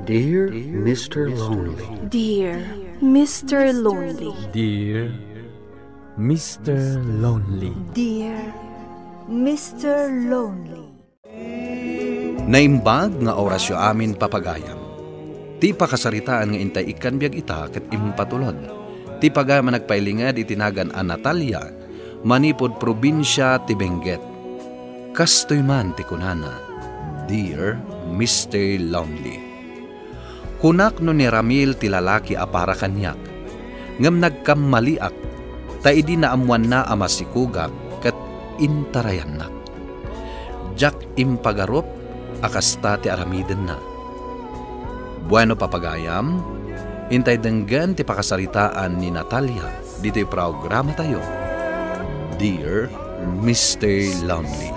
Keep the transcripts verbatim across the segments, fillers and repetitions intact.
Dear Mister Lonely. Dear Mister Lonely. Dear Mister Lonely. Dear Mister Lonely. Naimbag nga orasyo amin, papagayam. Ti pakasaritaan nga intay ikkan biag ita ket impatulod. Ti pagayam a nagpailinged iti nagan a Natalia, manipud probinsia ti Benguet. Kastoy man ti kunana, "Dear Mister Lonely. Kunak no ni Ramil ti lalaki a para kaniak, ngem nagkammaliak, ta idi naammoanna a masikogak ket intarayannak. Diak impagarup a kasta ti aramidenna." Bueno, papagayam, intay denggen ti pakasaritaan ni Natalia ditoy programatayo, Dear Mister Lonely.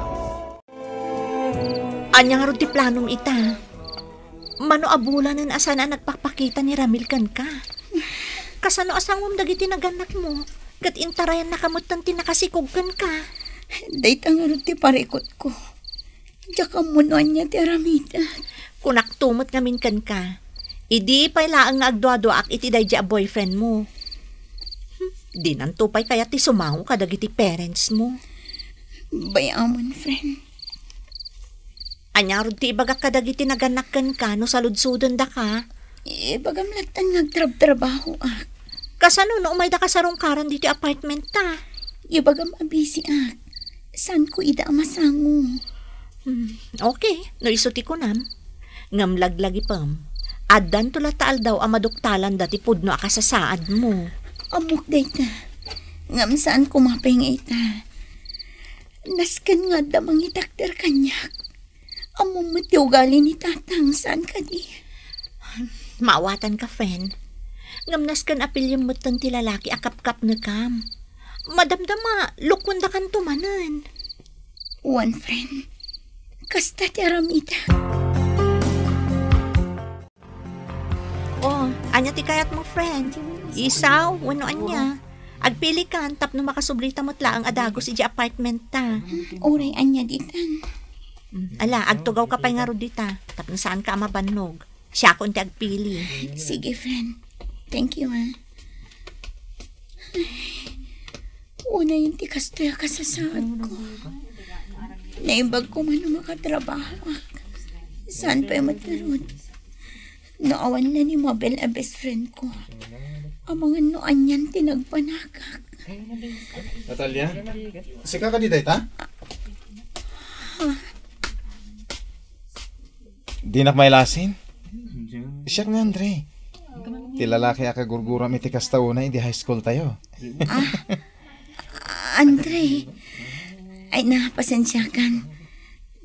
Ania ngarud ti planom ita? Mano a bulanen a saan a nagpakpakita ni Ramil kenka? Kasano a sangom dagiti nagannakmo? Ket intarayannaka metten ti nakasikog kenka? Dayta ngarud ti parikutko. Diak ammo no ania ti aramidek. Kunakto met ngamin kenka. Idi pay laeng nga agduaduaak iti daydi a boyfriendmo. Hmm, dinanto pay kayat ti sumango kadagiti parentsmo. Bay-amon, friend. Ania ngarud ti ibagak kadagiti nagannak kenka no saludsodendaka? Ibagam lattan nga agtrabtrabahoak. Kasano no umaydaka sarungkaran ditoy apartment ta? Ibagam a busy-ak. Saanko ida a masango. Hmm, okay, no isu ti kunam. Ngem laglagipem, addanto latta aldaw a maduktalanda ti pudno a kasasaadmo. Ammok dayta. Ngem saan koma pay nga ita. Nasken nga adda mangitakder kaniak. Ammom met ti ugali ni Tatang, saan kadi? Maawatanka, friend. Ngem nasken a piliem metten ti lalaki a kapkapnekam. Madamdama, lukondakanto manen. Wen, friend. Kasta ti aramidek. Oh, ania ti kayatmo, friend? Isaw wenno ania? Agpilikan tapno makasublita met laeng a dagus idiay apartment ta. Uray ania ditan. Mm, ala, agtugawka pay ngarud dita tapno saanka a mabannog. Siakon ti agpili. Sige, friend. Thank you, ah. Ay, unayen ti kastoy a kasasaadko. Naimbag koma no makatrabahoak. Saan pay met ngarud? No awan la ni Mabel a best friend ko, amangan no anian ti nagpanagak. Natalia? Sika kadi dayta? Dinak mailasin? Siak ni Andre. Ti lalaki a kagurguram iti kasta unay idi high school tayo. Ah, Andre. Ay na, pasensiakan.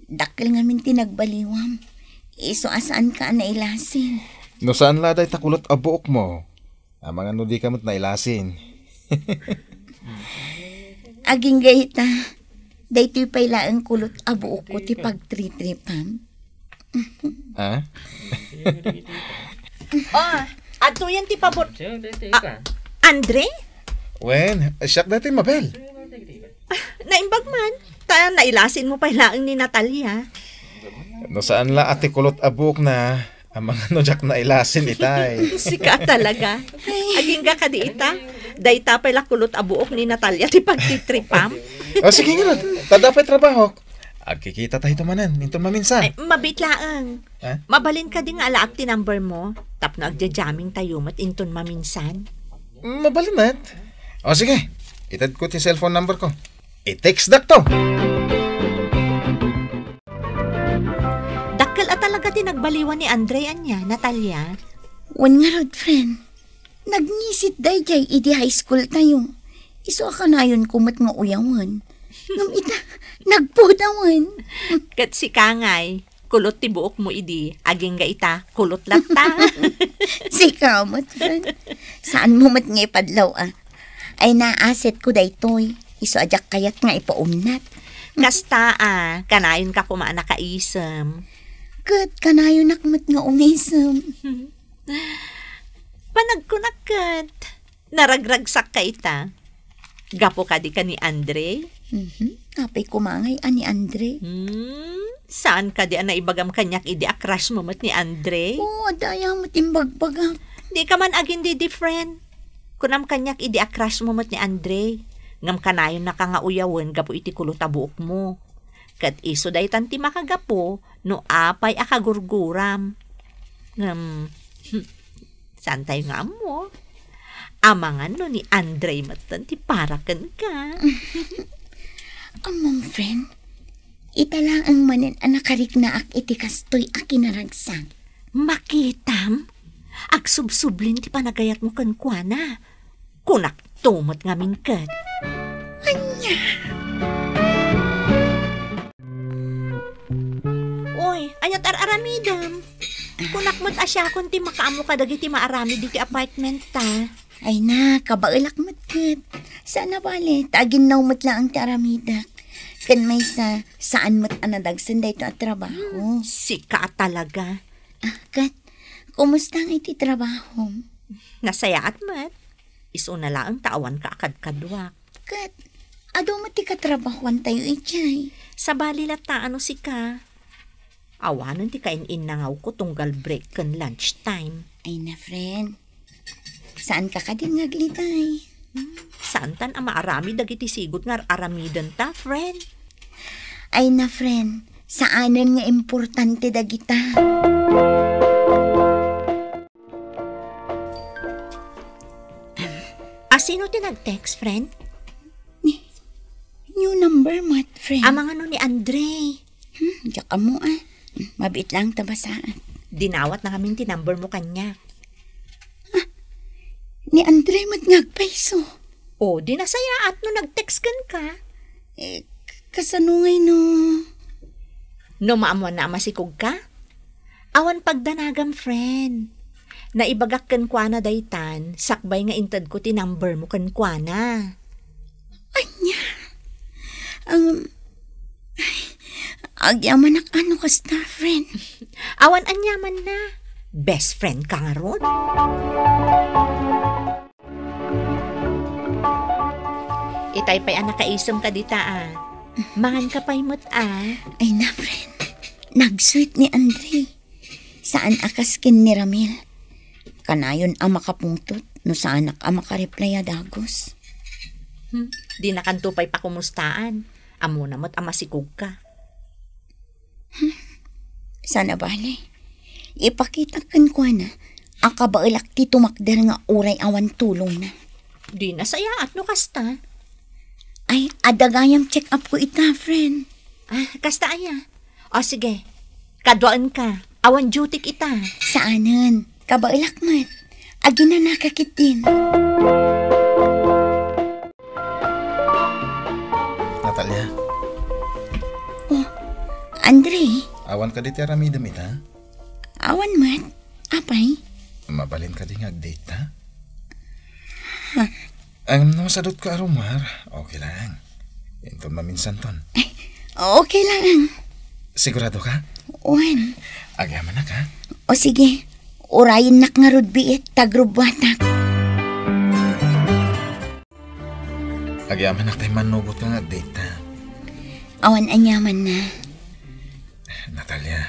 Dakkel ngamin ti nagbaliwam. Isu a saanka a nailasin. No saan la dayta kulot a buokmo, amangan no dika met nailasin. Agingga ita, daytoy pay laeng kulot a buokko ti pagtritripam. Ha? Oh, adtoyen ti pabor. Ah, Andre? Wen, siak daytoy, Mabel. Ah, naimbag man. Ta nailasinmo pay laeng ni Natalia. No saan la a ti kulot a buokna, amangan no diak nailasin itay. Sika talaga. Agingga kadi ita. Dayta pay la kulot a buok ni Natalia ti pagtitripam. O, sige ngarud. Ta adda pay trabahok. Agkikita tayo manen inton maminsan. Ay, mabiit laeng. Ha? Mabalin kadi nga alaak ti number mo? Tapno agja-jamming tayo met inton maminsan. Mabalin met. O, sige. Itedko ti cellphone number ko. I-text dakto. Dakkel a talaga ti nagbaliwan ni Andre ania, Natalia. Wen ngarud, friend. Nagngisit daydiay idi high school tayo. Isu a kanayonko met nga uyawen. Ngem ita, nagpudawen. Ket sika ngay, kulot ti buokmo idi, agingga ita, kulot latta. Sika met, friend. Saanmo met nga ipadlaw, ah. Ay, naasetko daytoy. Isu a diak kayat nga ipaumnat. Kasta, ah, kanayonka koma a nakaisem. Ket kanayonak met nga umisem. Panagkunak ket, naragragsakka ita. Gapu kadi ken ni Andre, Mhm. Apay kumangay a ni Andre? Hmm? Saan kadi a naibagam kaniak idi a crush mo met ni Andre? Oo, adda aya met imbagbagak. Di ka man agindidi, friend. Kunam kaniak idi a crush mo met ni Andre. Ngem kanayonnaka nga uyawen gapu iti kulot a buokmo. Ket isu daytan ti makagapu no apay a kagurguram. Ngem, hmm, saantayo nga ammo. Amangan no ni Andre metten ti para kenka. Ammom, friend, ita laeng manen a nakariknaak iti kastoy a kinaragsak. Makitam? Agsubsublin ti panagayatmo kenkuana. Kunakto met ngamin ket. Ania? Oy, ania ti ar-aramidem? Kunak met a siakon ti makaammo kadagiti maaramid iti apartment ta. Ay na, kabaelak met ket. Saan a bale, ta aginnaw met laeng ti aramidek. Ken maysa, saan met a nadagsen daytoy a trabaho. Hmm, sika a talaga. Ah, ket, kumusta ngay ti trabahom? Nasayaat met. Isuna laeng ta awanka a kadkaduak. Ket, adu met ti katrabahoantayo idiay. Sabali latta a no sika. Awanen ti kain-innangawko tunggal break ken lunch time. Ay na, friend. Saanka kadin nga aglitay? Hmm, saantan a maaramid dagiti sigut nga ar-aramidenta, friend? Ay na, friend. Saanen nga importante dagita. A sino ti nag-text, friend? Ni, new number met, friend. Amangan no ni Andre. Hmm, diak ammo, ah. Mabiit laeng ta basaan. Dinawatna ngamin ti number mo kaniak. Ah, ni Andre met nga agpayso. O, di nasayaat no nag-text kenka. Eh, k-, kasano ngay no? No maammoanna a masikogka? Awan pagdanagam, friend. Naibagak kenkuana daytan, sakbay nga intedko ti number mo kenkuana. Ania? Ang, ay, agyamanak a no kasta, friend. Awan aniamanna. Best friend ka ngarud? Itay pay a nakaisem ka dita, a. Mangan ka pay met, a. Ay na, friend. Nag-sweet ni Andre. Saan a kas ken ni Ramil. Kanayon a makapungtot no saanak a makareply a dagus. Hmm, dinakanto pay pakumustaan. Ammona met a masikog ka. Hmm, saan a bale. Ipakitak kenkuana a kabaelak ti tumakder nga uray awan tulongna. Di nasayaat no kasta. Ay, adda gayam check-up ko ita, friend. Ah, kasta aya? O, sige. Kaduaen ka. Awan duty-k ita. Saanen. Kabaelak met. Aginanaka ketdin. Natalia. Oh, Andre. Awan kadi ti aramidem ita? Awan met. Apay? Mabalin kadi nga ag-date ta? Ha? Ang no masadutko a rumar, okay lang. Inton maminsanton. Ay, okay lang. Sigurado ka? Wen. Agyamanak, ha? O sige, urayennak ngarud biit, ta grubbuatak. Agyamanak tay mannugot nga ag-date ta. Awan aniamanna. Natalia,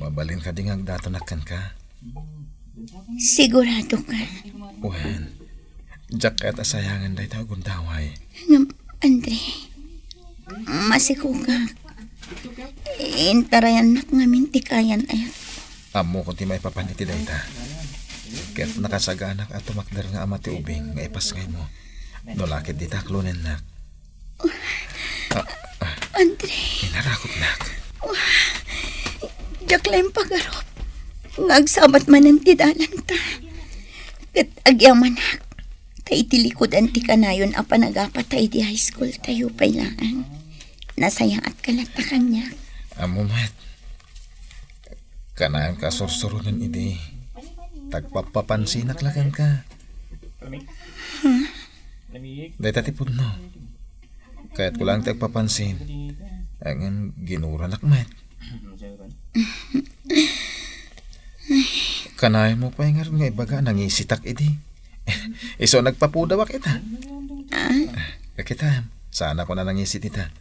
mabalin kadi nga agdatonak kenka? Sigurado ka? Wen, diak kayat a sayangen dayta a gundaway. Ngem, Andre, masikogak. Intarayannak ngamin ti kayan-ayatko. Ammokon ti maipapan iti dayta. Ket nakasaganak a tumakder nga ama ti ubing nga ipasngaymo. No la ket dita aklonennak. Ah, ah. Andre. Inarakotnak. Diak laeng pagarup nga agsabat manen ti dalanta. Ket agyamanak, ta iti likudan ti kanayon a panagapata idi high school tayo pay laeng. Nasayaatka latta kaniak. Ammo met. Kanayon ka a sursuronen idi. Tagpappapansinak la kenka. Huh? Dayta ti pudno. Kayatko laeng ti agpapansin. Ngem ginuranak met. Kanayonmo pay ngarud nga ibaga a nangisitak idi. Isu a nagpapudawak ita. Ah? Kakitam. Saan a kuna nangisit ita.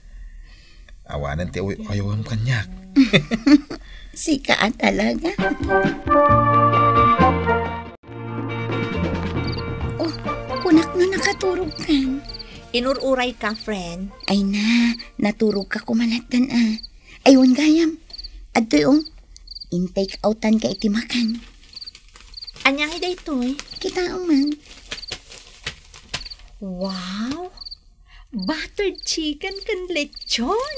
Awanen ti uy-, uyawam kaniak. Sika a talaga. Oh, kunak no nakaturog kan. Inur-uray ka, friend. Ay na, naturog ka kumalatan a. Ay, wen gayam. Adtoy, oh. In-take outan ka iti makan. Ania ngay daytoy? Kita man. Wow! Buttered chicken ken lechon!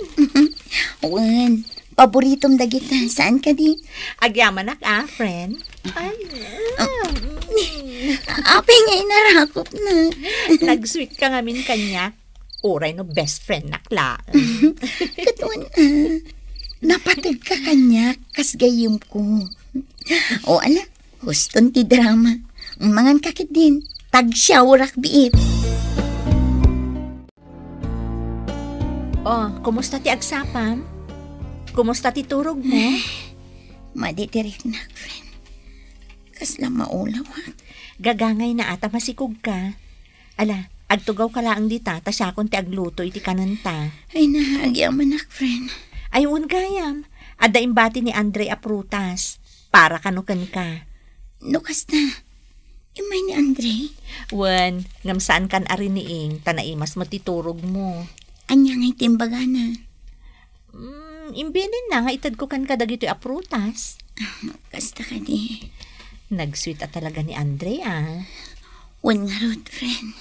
Wen, paboritom dagita, saan kadi? Agyamanak a, friend. Ay, ah. Apay nga inarakop na? Nag-sweet ka ngamin kaniak. Uray no best friend nak laeng. Ket wen, ah, napateg ka kaniak, kas gayyem ko. O, ala, huston ti drama. Mangan ka ketdin. Tagsiawrak biit. Oh, kumusta ti agsapam? Kumusta ti turog mo? Madi ti riknak, friend. Kasla maulawak. Gagangay na ata masikog ka. Ala, agtugaw ka laeng dita, ta siakon ti agluto iti kanenta. Ay na, agyamanak, friend. Ay, wen gayam. Adda imbati ni Andre a prutas. Para kano kenka. No kasta, immay ni Andre? Wen, ngem saan kan a riniing, ta naimas met ti turog mo. Ania ngay ti imbagana? Mm, imbilinna nga itedko kenka dagitoy a prutas. Kasta kadi. Nag-sweet a talaga ni Andre, ah. Wen ngarud, friend.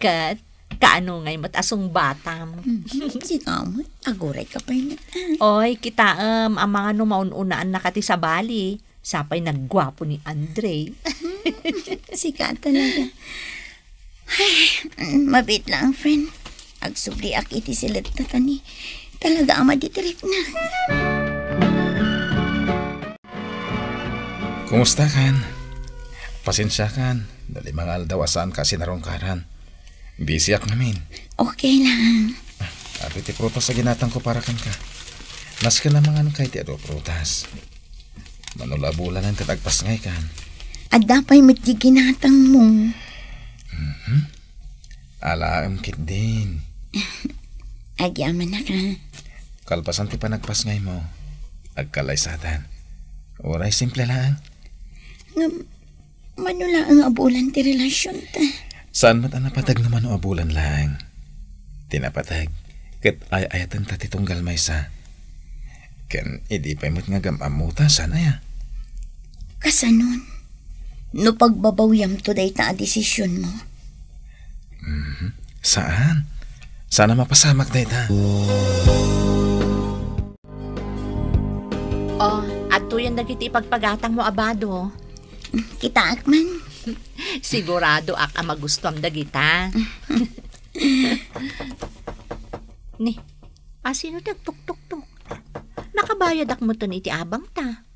Ket, kaano ngay met a sungbatam? Mhm, sika met, aguray ka pay met, ah. Oy, kitaem, amangan no maun-unaannaka ti sabali. Sapay nagguapo ni Andre. Hmm, sika talaga. Ay, mm, mabiit laeng, friend. Agsubliak iti siletta ta ni talaga a madi ti riknak. Kumusta kan? Pasensia kan, no lima nga aldaw a saan ka sinarungkaran. Busyak ngamin. Okay lang. Ah, adu ti prutas a ginatangko para kenka. Nasken a manganka iti adu a prutas. Mano la a bulanen ket agpasngaykan. Adda pay met ti ginatangmo. Mhm. Alaem ketdin. Agyamanak a. Kalpasan ti panagpasngaymo, agkalaysatan. Uray simple laeng. Ngem, mano laeng a bulan ti relasionta? Saan met a napateg no mano a bulan laeng. Ti napateg, ket ay-ayatenta ti tunggal maysa. Ken idi pay met nga gam-ammota, saan aya? Kasanon? No pagbabawiamto dayta a desisionmo? Mhm. Saan? Saan a mapasamak dayta? Oh, adtoyen dagiti ipagpagatangmo a bado. Kitaak man. Siguradoak a magustuam dagita. Ni, asino ti agtuktoktok? Nakabayadak metten iti abangta.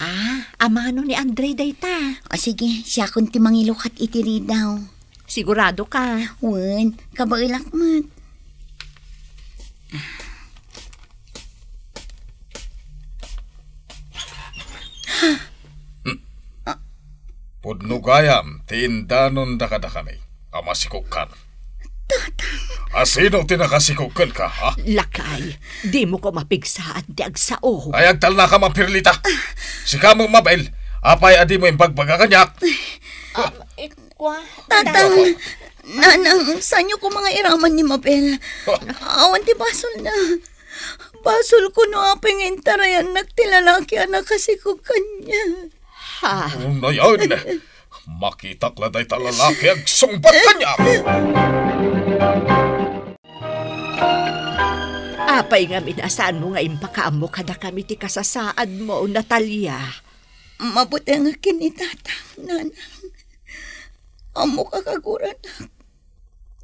Ah, amano ni Andre dayta. O sige, siakon ti mangilukat iti ridaw. Sigurado ka? Wen, kabaelak met. Pudno gayam ti indanon dakadakami a masikog kan. Tatang. Asino ti nakasikog kenka, ha? Lakay, dimo ko mapigsaan ti agsao. Ay, agtalnaka, Mapirlita. Sika met, Mabel, apay a dimo imbagbaga kaniak? Ah, eh, kwa, Tatang, Tatang. Nanang, saanyo koma nga iraman ni Mabel? Ah. Awan ti basolna. Basol ko no apay nga intarayannak ti lalaki a nakasikog kaniak. Ha? Unayen, makitak la dayta lalaki agsungbat kaniak. Apay ngamin a saanmo nga impakaammo kadakami ti kasasaadmo, Natalia? Mabutengak ken ni Tatang, Nanang. Ammok a kaguranak.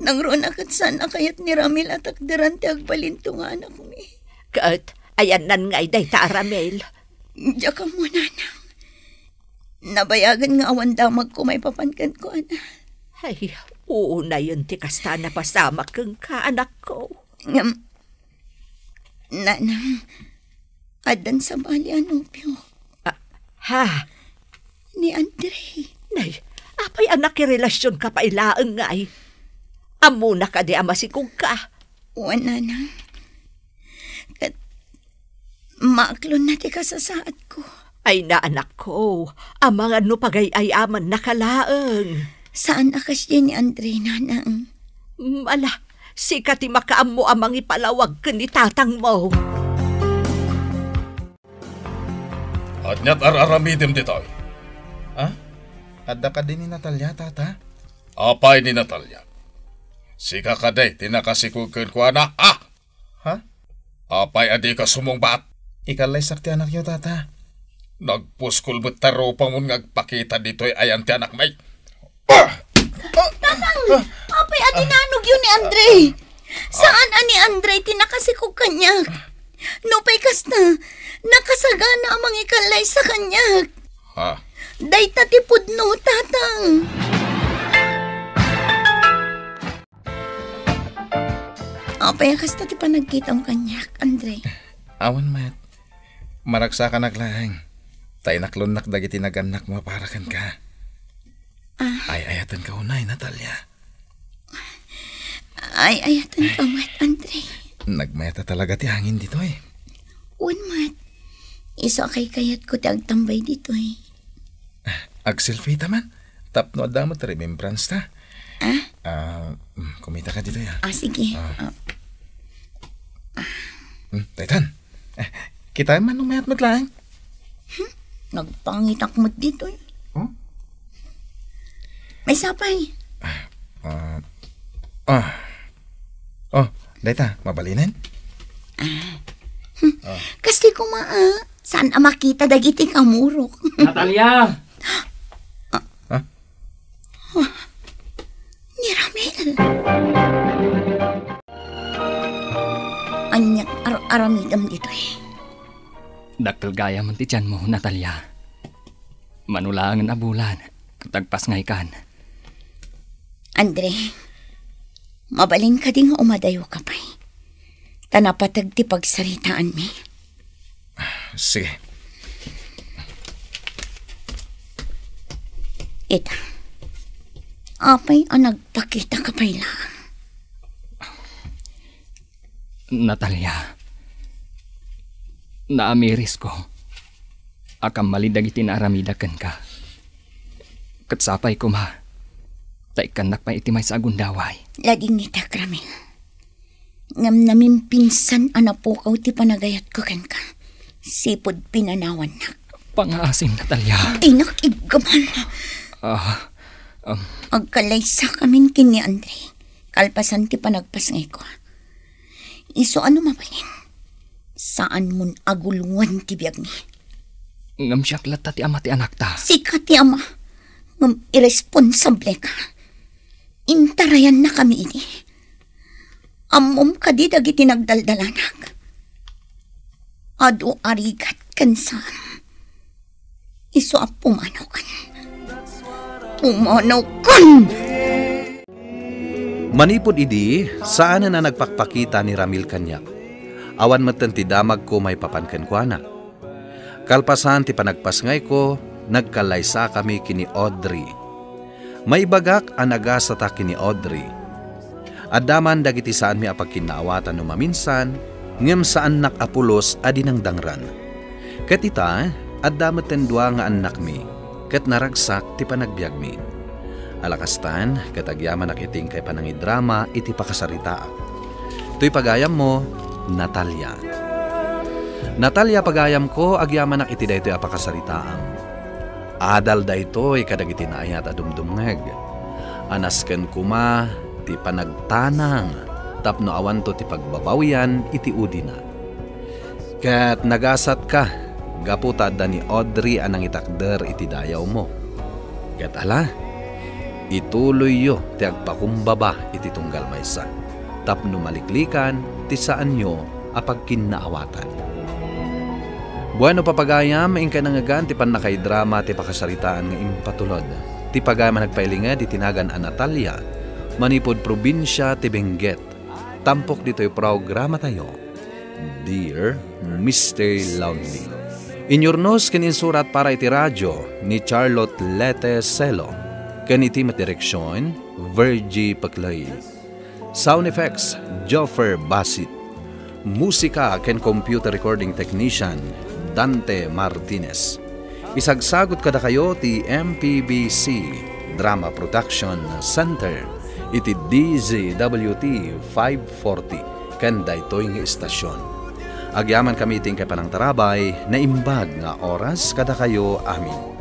Nangruna ket saan a kayat ni Ramil a takderan ti agbalinto nga anakmi. Ket ayannan ngay dayta a Ramil? Diak ammo, Nanang. Nabayagen nga awan damagko maipapan kenkuana. Ay, unayen ti kasta a napasamak kenka, anakko. Ngem, Nanang, addan sabali a nobio. Ah, ha? Ni Andre. Nay, apay a nakirelasionka pay laeng ngay? Ammona kadi a masikogka? Wen, nanang. Ket maaklonna ti kasasaadko. Ay, anakko, amangan no pagay-ayamannaka laeng. Saan a kasdiay ni Andre, nanang. Mm, ala, sika ti makaammo a mangipalawag ken ni tatangmo. Ania ti ar-aramidem ditoy? Ah? Adda kadi ni Natalia, tata? Apay ni Natalia? Sika kadi ti nakasikog kenkuana, ah? Ha? Apay a dika sumungbat? Ikallaysak ti anakyo, tata. Nagpuskol met ta rupamon nga agpakita ditoy ayan ti anakmi. Tatang! Apay a dinanogyo ni Andre? Saan a ni Andre ti nakasikog kaniak? Nupay kasta, nakasagana a mangikallaysa kaniak. Ha? Dayta ti pudno, tatang. Apay a kasta ti panagkitam kaniak, Andre? Awan met. Maragsakanak laeng. Ta inaklonnak dagiti nagannakmo a para kenka. Ah. Ay-ayatenka unay, Natalia. Ay-ayatenka met, Andre. Nagmayat a talaga ti hangin ditoy. Wen met. Isu a kaykayatko ti agtambay ditoy. Agselfie ta man. Tapno adda met remembrance ta. Ah? Ah, mm, kumita ka ditoy, ah. Ah, sige. Ah. Ah. Hmm, daytan. Eh, kitaem man no mayat met laeng. Hmm? Nagpangitak met ditoy. Hmm? Maysa pay. Ah, ah. Oh, dayta, mabalinen? Ah. Hmm. Ah. Kasta koma, ah. Saan a makita dagiti kamurok? Natalia! Ah? Ni Ramil. Ania ti ar-aramidem ditoy? Dakkel gayam ti tianmo, Natalia. Mano laengen a bulan, ket agpasngaykan. Andre, mabalin kadi nga umadayoka pay? Ta napateg ti pagsaritaanmi. Sige. Ita, apay a nagpakitaka pay laeng? Natalia, naamirisko a kammalin dagiti naaramidak kenka. Ket sapay koma, ta ikkannak pay iti maysa a gundaway. Ladingitek, Ramil. Ngem namimpinsan a napukaw ti panagayatko kenka. Sipud pinanawannak. Pangaasim, Natalia. Dinak iggaman. Ah, um. Agkallaysakamin ken ni Andre. Kalpasan ti panagpasngayko. Isu a no mabalin, saanmon a guloen ti biagmi. Ngem siak latta ti ama ti anakta. Sika ti ama, ngem iresponsableka. Intarayannakami idi. Ammom kadi dagiti nagdaldalanak? Adu a rigat ken saan. Isu a pumanaw kan. Pumanaw kan! Manipud idi, saanen a nagpakpakita ni Ramil kaniak. Awan metten ti damagko maipapan kenkuana. Kalpasan ti panagpasngayko, nagkallaysakami ken ni Audrey. Maibagak a nagasata ken ni Audrey. Adda man dagiti saanmi a pagkinnaawatan no maminsan, ngem saannak a pulos a dinangdangran. Ket ita, adda metten dua nga annakmi, ket naragsak ti panagbiagmi. Ala kastan, ket agyamanak iti inkay panangidrama iti pakasaritaak. Toy pagayammo, Natalia. Natalia, pagayamko, agyamanak iti daytoy a pakasaritaam. Adal daytoy kadagiti naayat a dumdumngeg. A nasken koma ti panagtanang tapno awanto ti pagbabawian iti udina. Ket nagasatka gapu ta adda ni Audrey a nangitakder iti dayawmo. Ket ala, ituloyyo ti agpakumbaba iti tunggal maysa, tapno maliklikan ti saanyo a pagkinnaawatan. Bueno, papagayam, inkay nangngegan ti pannakaidrama ti pakasaritaan nga impatulod ti pagayam a nagpailinged iti nagan a Natalia, manipud probinsia ti Benguet. Tampok ditoy programatayo, Dear Mister Lonely. Inyurnos ken insurat para iti radio ni Charlotte Lete Celo, ken iti met direksion, Virgie Peclay. Sound effects, Joffer Basit. Musika ken computer recording technician, Dante Martinez. Isagsagut kadakayo ti M P B C Drama Production Center iti D Z W T five forty ken daytoy nga istasyon. Agyaman kami ti inkay panangtarabay, naimbag nga oras kadakayo amin.